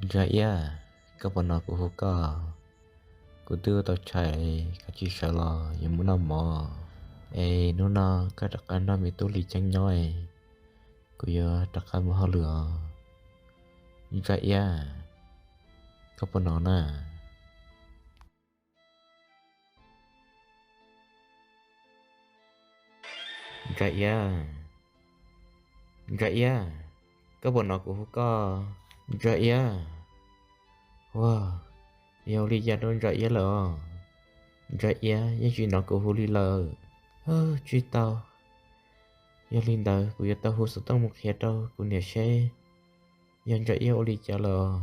Ntsa Iab, koj puas hnov kuv hu koj? Kuv twb ua tau tshais, koj tsis sawv los yuav mus noj mov, es hnub no koj rov qab nrog me tub Lis Ceeb nyob, kuv yuav rov qab mus hauj lwm os. Ntsa Iab, koj puas hnov na? Ntsa Iab, Ntsa Iab, koj puas hnov kuv hu koj? Ntsa Iab, ua, yog ua li cas rau Ntsa Iab lawm os? Ntsa Iab yeej tsis hnov kuv hu li lawm. Tsis tau. Yog li ntawd kuv yuav tau hu xov tooj mus qhia rau kuv niam seb yog Ntsa Iab ua li cas lawm os.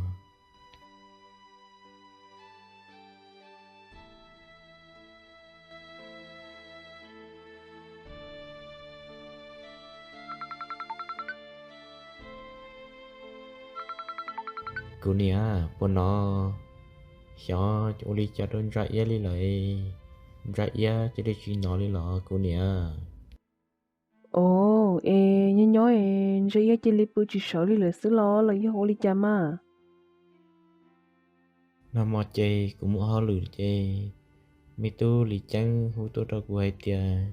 Kuv niam, puas hnov? Xyov ua li cas rau Ntsa Iab li lawm, Ntsa Iab cia li tsis hnov li los kuv niam. Os, es nyob nyob es Ntsa Iab cia li pw tsis sawv li lawm xwb los los yog ua li cas mas? Nag hmo ces kuv mus hauj lwm ces me tub Lis Ceeb hu tuaj rau kuv hais tias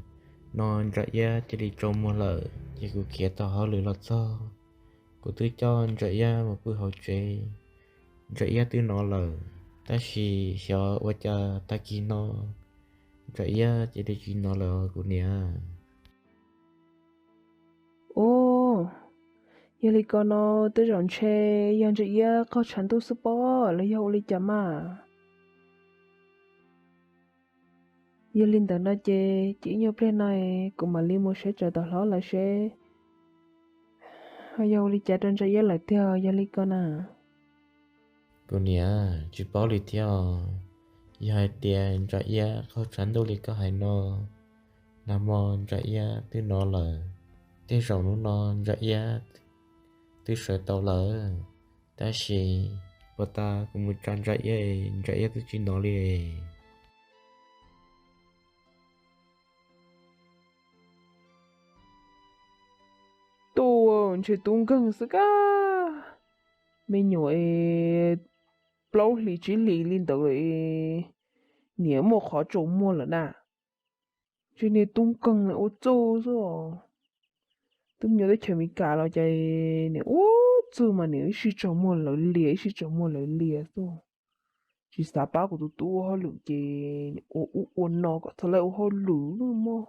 no Ntsa Iab cia li tsaus muag lawm, ces kuv khiav tau hauj lwm los txog, kuv twb coj Ntsa Iab mus pw hauv tsev. Ntsa Iab twb hnov lawm, tab sis xyov ua cas tag kis no Ntsa Iab cia li tsis hnov lawm kuv niam. Ub, yog li ko no tej zaum ntshe yog Ntsa Iab qaug tshav ntuj xwb pob los yog ua li cas mas? Yog li ntawd no ces cia ib nyuag pliag no kuv mam li mus saib tsawv tom hlob lawv seb yog ua li cas rau Ntsa Iab lawm tiag yog li ko na. Kuv niam, tsis paub li thiab os. Yog hais tias Ntsa Iab qaug tshav ntuj li koj hais no, nag hmo Ntsa Iab twb hnov lawm, tej zaum hnub no Ntsa Iab twb sawv tau lawm, tab sis puag ta kuv mus tsa Ntsa Iab, Ntsa Iab twb tsis hnov li. Tuaj ntshe tub nkeeg xwb kab, me nyuam es plaub hlis tsib hlis li ntawd, niam muaj qhov tsaus muag lawm na. Ntshe niag tub nkeeg ua txuj xwb os. Tub me nyuam teb chaws Amelikas los ces niam ua txuj mas niam ib sij tsaus muag lawv lias, ib sij tsaus muag lawv lias xwb. Tsis xav pab kuv tus tub ua hauj lwm ces ua ub ua no kom txhob laib ua hauj lwm mog.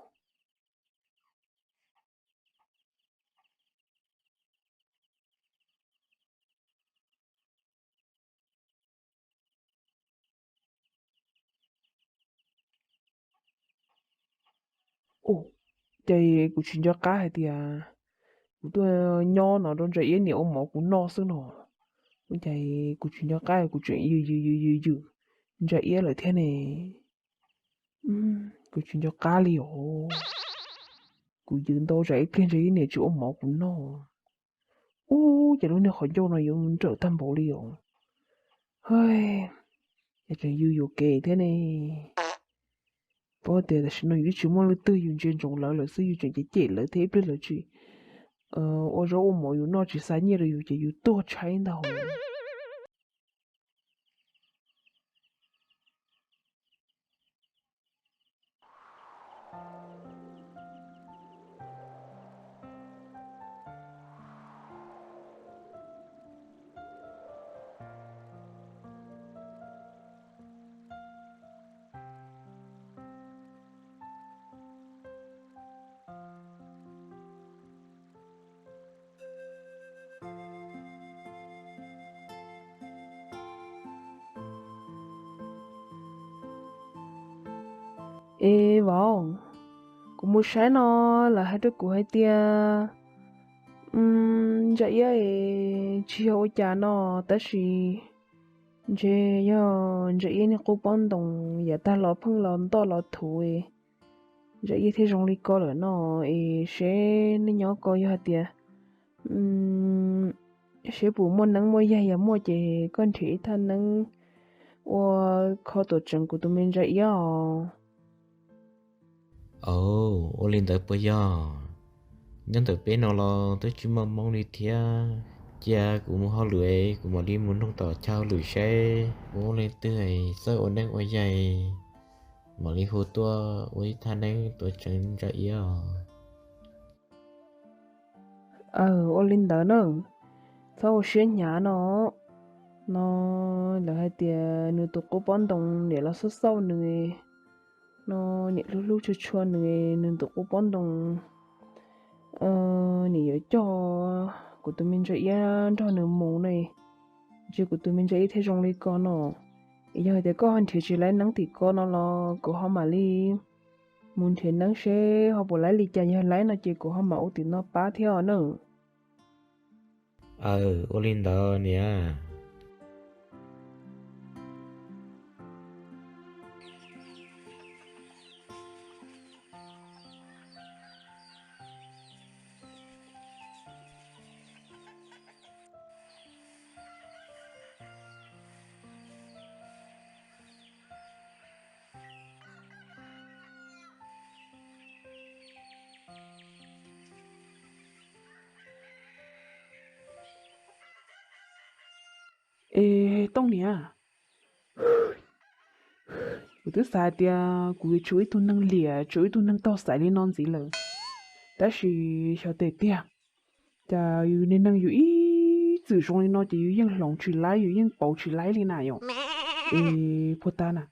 Ces kuv tsis nco qab hais tias kuv tuaj nyob no rau Ntsa Iab niam ua mov kuv noj xwb no. Ces kuv tsis nco qab kuv tseem yws yws yws yws yws Ntsa Iab lawm thiab ne. Kuv tsis nco qab li os. Kuv yws ntau tsam ib pliag Ntsa Iab niam tsis ua mov kuv noj. Ub, ces lub niag qhov ncauj no yuav nrawm tag npaum li os. Hais, es tseem yws yuam kev thiab ne. Paub tias tam sim no yus twb tsis muaj leej twg yus ntsia ntsoov lawv lawm xwb, yus tseem cem cem lawv thiab ib pliag lawv tsis ua zaub ua mov yus noj tsis xa nyiaj rau yus ces yus tuag tshaib ntag. Es vauv, kuv mus saib no, lawv hais rau kuv hais tias Ntsa Iab es tsis yog ua cas no, tab sis ntshe yog Ntsa Iab niag qub pob ntoos yav tag los pheej los ntoj los thuv, Ntsa Iab thiaj zoo li ko lawm no. Es seb nej nyob ko yog hais tias seb puas muaj neeb muaj yaig, yog muaj ces koj nrhiav ib thaj neeb ua kho tuam tseev kuv tus me Ntsa Iab os. Aub, ua li ntawd puas yog? Nyob ntawm peb no los twb tsis muaj hmoob li thiab. Cia kuv mus hauj lwm, kuv mam li mus nug tom chaw hauj lwm seb puas muaj leej twg txawj ua neeb ua yaig, mam li hu tuaj ua ib thaj neeb tuav tsev Ntsa Iab os. Aw, ua li ntawd na, txhob ua siab hnyav no. No lawv hais tias nws tus qub pob ntoo niam los xauj xauj nws, no niam hlub hlub tshua tshua nws, nws tus qub pob ntoo niam yuav coj kuv tus me Ntsa Iab nrog nws mus ne, ntshe kuv tus me Ntsa Iab thiaj zoo li ko no. Yog hais tias koj ho nrhiav tsis laib neeb tim ko no los kuv ho mam li mus nrhiav neeb seb ho puas laib li cas, yog laib no ces kuv ho mam ua tim no pab thiab os na. Aw, ua li ntawd niam. Es Tooj niam, kuv twb xav hais tias kuv yuav tsis ua ib tug neeg liam, tsis ua ib tug neeg taug xaiv li no ntxiv lawm, tab sis xyov tej tiag, cas yus niag neeg yus ib txwm zoo li no ces yus yeej hloov tsis laib, yus yeej pauv tsis laib li na yom. Es puag ta na,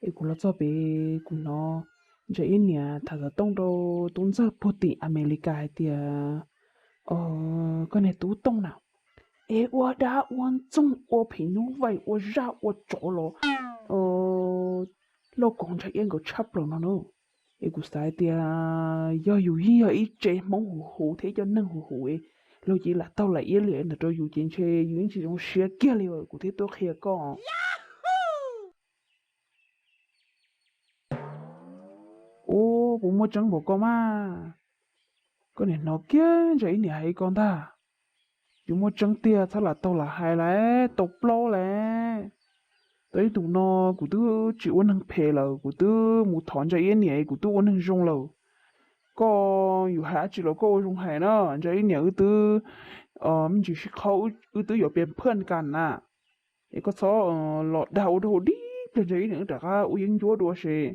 es kuv los txog pem kuv hnov Ntsa Iab niam tham xov tooj rau tub ntxawg puag tim Amelikas hais tias, koj niag tub Tooj na, es ua dab ua ntxoog, ua phim nyuj vais, ua zaj ua tsov los loj koov Ntsa Iab nkawd tshaj plaws no na. Es kuv xav hais tias yog yus yeej yog ib tsev Hmoob huv huv thiab cov neeg huv huv, luag ces lam taug lam iab li ntawd rau yus ces ntshe yus yeej tsis zoo siab kiag li, kuv thiaj tuaj qhia koj. Ub, puas muaj tseeb npaum ko mas? Koj niam hnov kiag Ntsa Iab niam hais ko ntag. Yus muaj tseeb tiag txhob lam taug lam hais lawm, tau plaub lawm. Tau ib ntus no kuv twb tsis ua neeg phem lawm, kuv twb mus thov Ntsa Iab niam, kuv twb ua neeg zoo lawm. Koj yuav hais dab tsi los koj ua zoo hais na, Ntsa Iab niam wb twb me ntsis sib qhaub, wb twb yuav pias phaj kas na. Es koj txhob los dag ua dog ua dig pliag, Ntsa Iab niam wb rov qab ua yeeb ncuab dua seb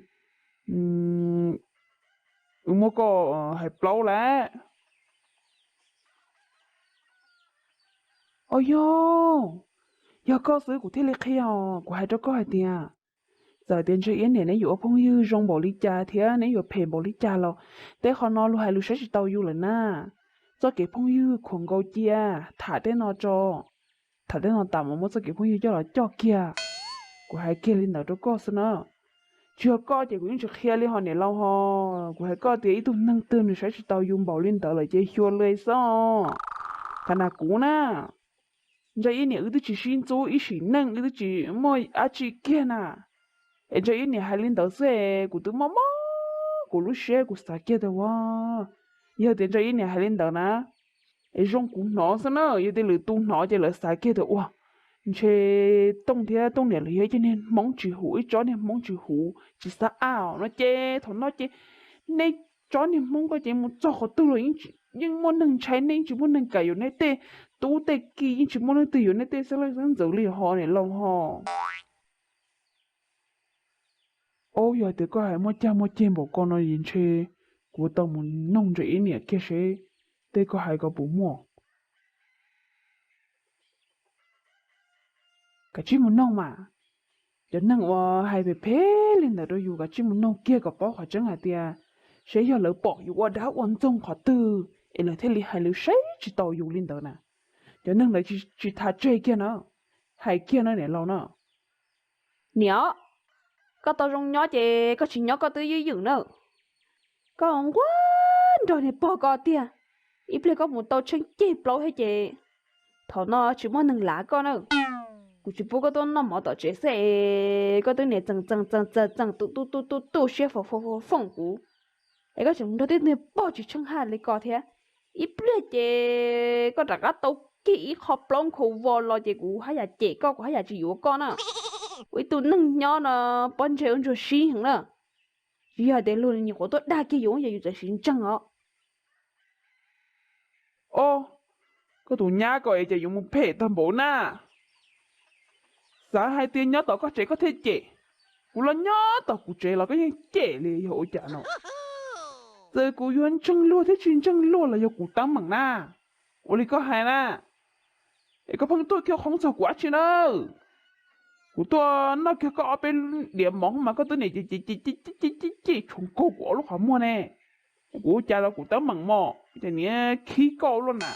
wb muab koj hais plaub lawm. Os yog, yog koj xwb kuv thiaj li qhia os. Kuv hais rau koj hais tias txawm tias Ntsa Iab niam neb yuav ua phooj ywg zoo npaum li cas thiab neb yuav phem npaum li cas los tej qhov no luag hais lus saib tsis taus yus lawm na. Txoj kev phooj ywg khuam nkaus cia, tham tej no tso, tham tej no tas mas muab txoj kev phooj ywg coj los coj kiag. Kuv hais kiag li ntawd rau koj xwb na. Tsis yog koj ces kuv yeej tsis qhia li ho niam laus ho. Kuv hais koj tias ib tug neeg twg nws saib tsis taus yus npaum li ntawd lawm ces xyuas lawm xwb. Qhov na kuv na, Ntsa Iab niam wb twb tsis sib ntxub ib sim neej, wb twb tsis muaj dab tsi kiag na. Es Ntsa Iab niam hais li ntawd xwb es kuv twb mob mob kuv lub siab, kuv xav kiag tias ua, yog tias Ntsa Iab niam hais li ntawd na, es zoo kuv hnov xwb na, yog tias lwm tus hnov ces lawv xav kiag tias ua, ntshe Tooj thiab Tooj niam lawv yog ib co niag Hmoob tsis huv, ib tsob niag Hmoob tsis huv tsis xav a no ces thaum no ces nej tsob niag Hmoob ko ces mus txog qhov twg los yeej muaj neeg ntshai, nej yeej tsis muaj neeg kam yuav nej tej tub tej ki, yeej tsis muaj leej twg yuav nej tej xeeb leej xeeb ntxwv li ho niam laus ho. Ob, yog tias koj hais muaj cag muaj ceg npaum ko no es ntshe kuv tau mus noog Ntsa Iab niam kiag seb tej koj hais ko puas muaj. Kav tsij mus noog mas, cov neeg uas hais phem phem li ntawd rau yus kav tsij mus noog kiag kom paub qhov tseeb hais tias seb yog lawv pom yus ua dab ua ntxoog qhov twg es lawv thiaj li hais lus saib tsis taus yus li ntawd na. Cov neeg ntawd tsis tham tseg kiag na, hais kiag na niam laus na. Niam, koj tau zoo nyob ces koj tsis nyob koj twb ywj ywm na. Koj nquag nrog niag pog koj tiag, ib pliag koj mus tau tsheej ceg plaub thiab ces thaum no tsis muaj neeg lav koj na. Kuv tsis pub koj tuaj noj mov tom tsev xwb es koj twb niaj txeem txeem txeem txeem txeem tu tu tu tu tu siab fo fo fo foom kuv, es koj tseem nrog tib niag pog tsis tsheej haj li ko thiab. Ib pliag ces koj rov qab tau kiag ib qho plaub nkhaus vos los ces kuv haj yam cem koj, kuv haj yam tsis yuav koj na. Ua ib tug neeg nyob no pob ntseg ua ntsuag sib heev na. Tsis yog hais tias luag nyuam qhuav tuaj dag kiag yus ces yus txawm siv ntseeg os. Ob, Koj tus nyab ko es cas yuav mus phem tag npaum na. Xav hais tias nyob tom koj tsev koj thiaj cem, kuv los nyob tom kuv tsev los koj yeej cem li yog ua cas no. Txawm kuv yuav ntseeg luag thiab tsis ntseeg luag los yog kuv teeb meem na. Ua li koj hais na, es koj pheej tuaj kiag qhov txog kuv dab tsi na. Kuv tuaj noj kiag koj ob peb diav mov mas koj twb niam cem cem cem tshuav nkaug kuv ob lub qhov muag ne. Kuv ua cas los kuv teeb meem mog, cas niam khib koj luaj na.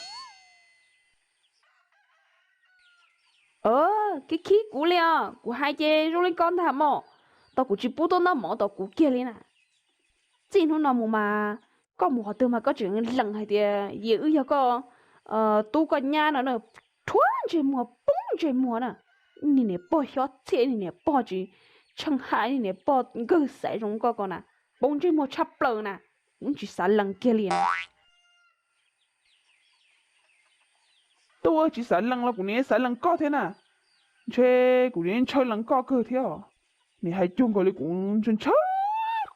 Khib khib kuv li os, kuv hais ces zoo li koj ntag mog, tau kuv tsis pub tuaj noj mov tom kuv kiag li na. Txij hnub no mus mas koj mus qhov twg mas koj tseem lees hais tias yam wb yog koj tub koj nyab no na, rhuav ntsej muag poob ntsej muag na. Niag niam pog xyob txhiaj, niag niam pog tsis tsheej haj, niag niam pog nkawg xaiv zoo koj ko na, poob ntsej muag tshaj plaws na, kuv tsis xav lees kiag li na. Tuaj tsis xav lees los kuv nim xav lees koj thiab na. Ntshe kuv nim ntshaw lees koj kawg thiab os. Nim hais cuag nkaus li kuv ntshaw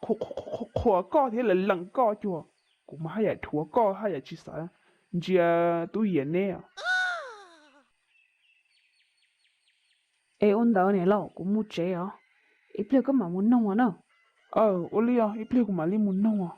qhuas koj thiab lees koj cuag. Kuv mas haj yam dhuav koj haj yam tsis xav ntsia tub yias neb. Es ua ntawd niam laus, kuv mus tsev os, ib pliag koj mam mus noog os na. Ua li os, ib pliag kuv mam li mus noog os.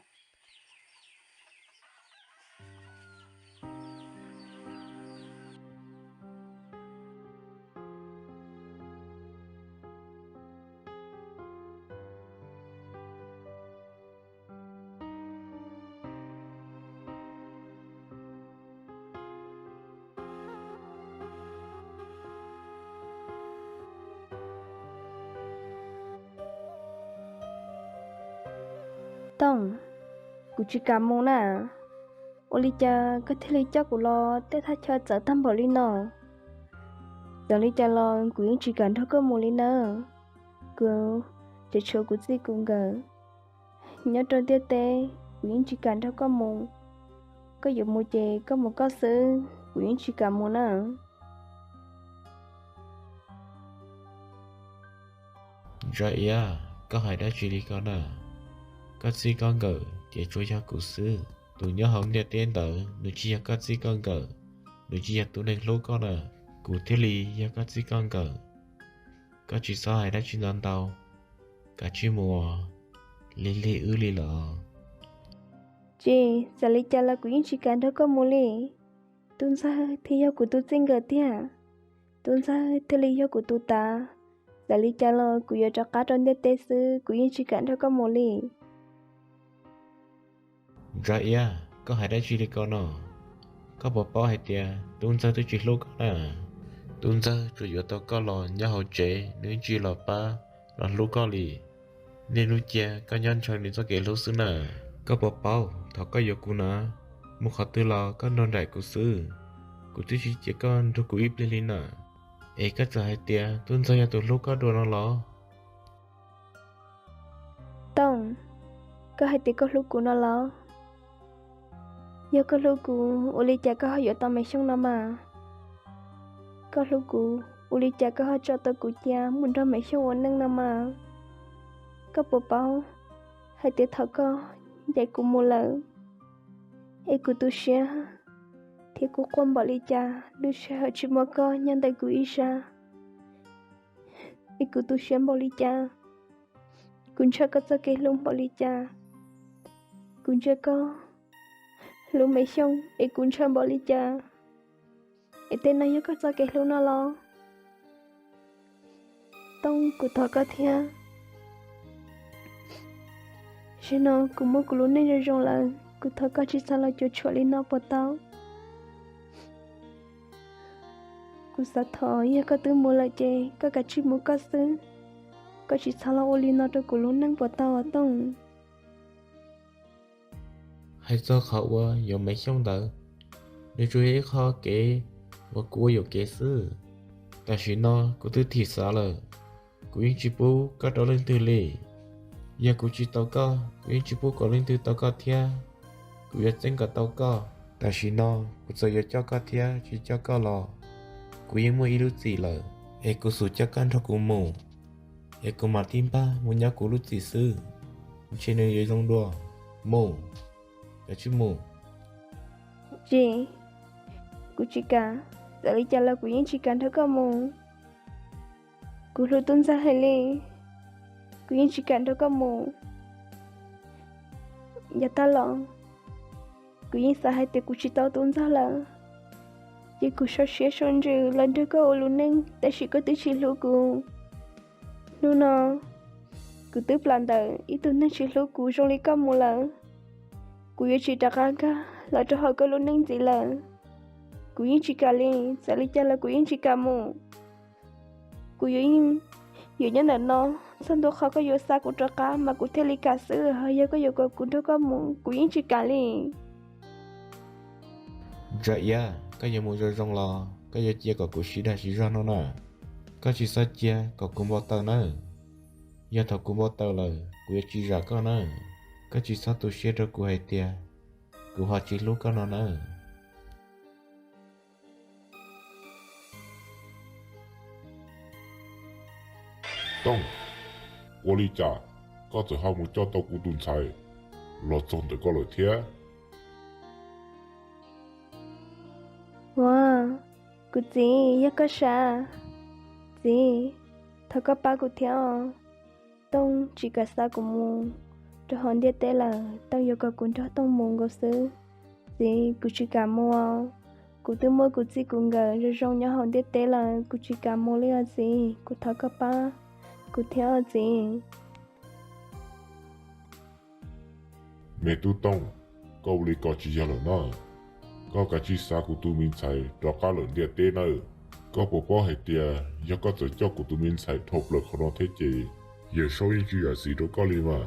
Tooj, kuv tsis kam mus na. Ua li cas koj thiaj li coj kuv los tej thaj chaw txawv tag npaum li no? Txawm li cas los kuv yeej tsis kam nrog koj mus li nawb. Kuv tseem tshuav kuv txij kuv nkawm nyob rau ntiaj teb, kuv yeej tsis kam nrog koj mus. Koj yuav mus ces koj mus koj xwb, kuv yeej tsis kam mus na. Ntsa Iab, koj hais dab tsi li ko na? Koj txij koj nkawm ces tsuas yog kuv xwb. Tus nyob hauv ntiaj teb ntawd nws tsis yog koj txij koj nkawm, nws tsis yog tus neeg hlub koj na. Kuv thiaj li yog koj txij koj nkawm. Koj tsis txhob hais dab tsi ntau ntau, kav tsij mus, lig lig wb li lawm. Tsis, txawm li cas los kuv yeej tsis kam nrog koj mus li. Tub Ntxawg thiaj yog kuv tus txij nkawm tiag, Tub Ntxawg thiaj li yog kuv tus tav. Txawm li cas los kuv yuav rov qab rau ntiaj teb xwb, kuv yeej tsis kam nrog koj mus li. Ntsa Iab, koj hais dab tsi li ko no? Koj puas paub hais tias Tub Ntxawg twb tsis hlub koj na? Tub Ntxawg tsuas yuav tau koj los nyob hauv tsev, nws tsis los pab los hlub koj li. Niaj hnub cia koj nyob ntshaw nws txoj kev hlub xwb na. Koj puas paub thaum koj yuav kuv na, mus qhov twg los koj nrog nraim kuv xwb, kuv twb tsis cia koj nrog kuv ib pliag li na. Es koj txawm hais tias Tub Ntxawg yog tus hlub koj dua no los? Tooj, koj hais tias koj hlub kuv no los? Yog koj hlub kuv, ua li cas koj ho yuav tau Maiv Xyooj no mas? Koj hlub kuv, ua li cas koj ho tso tau kuv cia mus nrog Maiv Xyooj ua neej no mas? Koj puas paub hais tias thaum koj ncaim kuv mus lawm, es kuv tu siab thiab kuv quaj npaum li cas lub sij hawm tsis muaj koj nyob ntawm kuv ib sab? Es kuv tu siab npaum li cas, kuv ntshaw koj txoj kev hlub npaum li cas, kuv ntsia koj hlub Maiv Xyooj es kuv ntshaw npaum li cas. Es tej no yog koj txoj kev hlub no los? Tooj, kuv thov koj thiab. Zaum no kuv muaj kuv lub neej zoo zoo lawm, kuv thov koj tsis txhob los cuam tshuam li no puas tau? Kuv xav thov yog koj twb mus lawm ces koj kav tsij mus koj xwb, koj tsis txhob los ua li no rau kuv lub neej puas tau os Tooj? Hais txog qhov uas yuav Maiv Xyooj ntawd, nws tsuas yog ib qho kev uas kuv ua yuam kev xwb. Tam sim no kuv twb thim xav lawm, kuv yeej tsis pub koj rau leej twg li. Yog kuv tsis tau koj, kuv yeej tsis pub kom leej twg tau koj thiab. Kuv yuav txeeb kom tau koj. Tam sim no kuv txawm yuav coj koj thiab tsis coj koj los kuv yeej muaj ib lub txim lawm. Es kuv xub coj koj nrog kuv mus, es kuv mam tib npaj mus nyob kuv lub txim xwb, ntshe nws yuav zoo dua. Mus, kav tsij mus. Tsis, Kuv tsis kam, txawm li cas los kuv yeej tsis kam nrog koj mus. Kuv hlub tub ntxawg heev li, kuv yeej tsis kam nrog koj mus. Yav tag los kuv yeej xav hais tias kuv tsis tau tub ntxawg lawm, ces kuv sau siab sau ntsws los nrog koj ua lub neej, tab sis koj twb tsis hlub kuv. Hnub no kuv twb plam ntawm ib tug neeg tsis hlub kuv zoo li koj mus lawm. Kuv yuav tsis rov qab nkag los rau hauv koj lub neej ntxiv lawm. Kuv yeej tsis kam li, txawm li cas los kuv yeej tsis kam mus. Kuv yuav, yuav nyob ntawm no txog ntua qhov koj yuav xa kuv rov qab mas kuv thiaj li kam xwb, ho yog koj yuav kom kuv nrog koj mus kuv yeej tsis kam li. Ntsa Iab, koj yuav mus zoo zoo los koj yuav cia kom kuv siv dag siv zog no na. Koj tsis txhob cia kom kuv npau taws nawb. Yog thaum kuv npau taws lawm kuv yuav tsis zam koj nawb. Koj tsis txhob tu siab rau kuv hais tias kuv ho tsis hlub koj no nawb. Tooj, ua li cas koj txawm ho mus coj tau kuv tus ntxhais los txog ntawm koj lawm thiab? Ua, kuv txiv, yog koj sav. Txiv, thov koj pab kuv thiab os. Tooj tsis kam xa kuv mus rau hauv ntiaj teb lawm, Tooj yuav kom kuv nrog Tooj mus nkaus xwb. Txiv, kuv tsis kam mus. Kuv twb muaj kuv txij kuv nkawm zoo zoo nyob hauv ntiaj teb lawm, kuv tsis kam mus li os txiv. Kuv thov koj pab kuv thiab os txiv. Me tub Tooj, koj ua li ko tsis yog lawm na. Koj kav tsij xa kuv tus me ntxhais rov qab lawm ntiaj teb nawb. Koj puas paub hais tias yog koj txawm coj kuv tus me ntxhais dhau plaws qhov no thiab ces Yawm Saub yeej tsis zam txim rau koj li mas.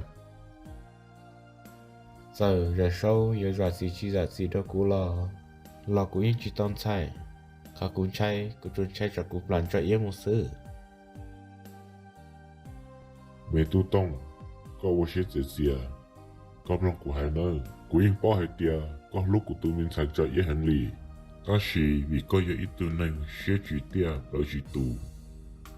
Txawm Yawm Saub yuav zam txim tsis zam txim rau kuv los, los kuv yeej tsis tau ntxhais. Qhov kuv ntshai, kuv tsuas ntshai tsam kuv plam Ntsa Iab mus xwb. Me tub Tooj, koj ua siab txias txias, koj mloog kuv hais nawb. Kuv yeej paub hais tias koj hlub kuv tus me ntxhais Ntsa Iab heev li, tab sis vim koj yog ib tug neeg siab tsis tiaj plawv tsis tus,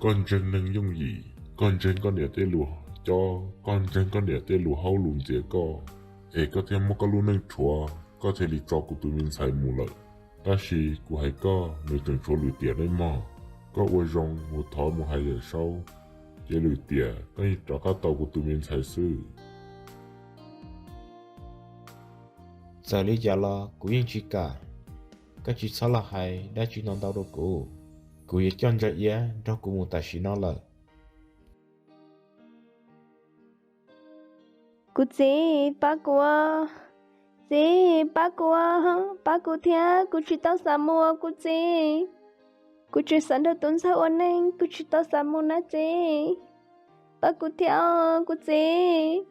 koj ntseeg neeg yooj yim, koj ntseeg koj niam tej lus cob, koj ntseeg koj niam tej lus haub lus ntxias koj, es koj thiaj muab koj lub neej rhuav, koj thiaj li tso kuv tus me ntxhais mus lawm. Tab sis kuv hais koj, nws tseem tshuav lwm tiam nej mog. Koj ua zoo mus thov mus hais Yawm Saub, ces lwm tiam koj yeej rov qab tau kuv tus me ntxhais xwb. Txawm li cas los kuv yeej tsis kam. Koj tsis txhob los hais dab tsi ntau ntau rau kuv. Kuv yuav coj Ntsa Iab nrog kuv mus tam sim no lawm. Kuv txiv, pab kuv. Txiv, pab kuv, pab kuv thiab, kuv tsis tau xav mus kuv txiv. Kuv tseem xav nrog tub ntxawg ua neej, kuv tsis tau xav mus na txiv. Pab kuv thiab kuv txiv.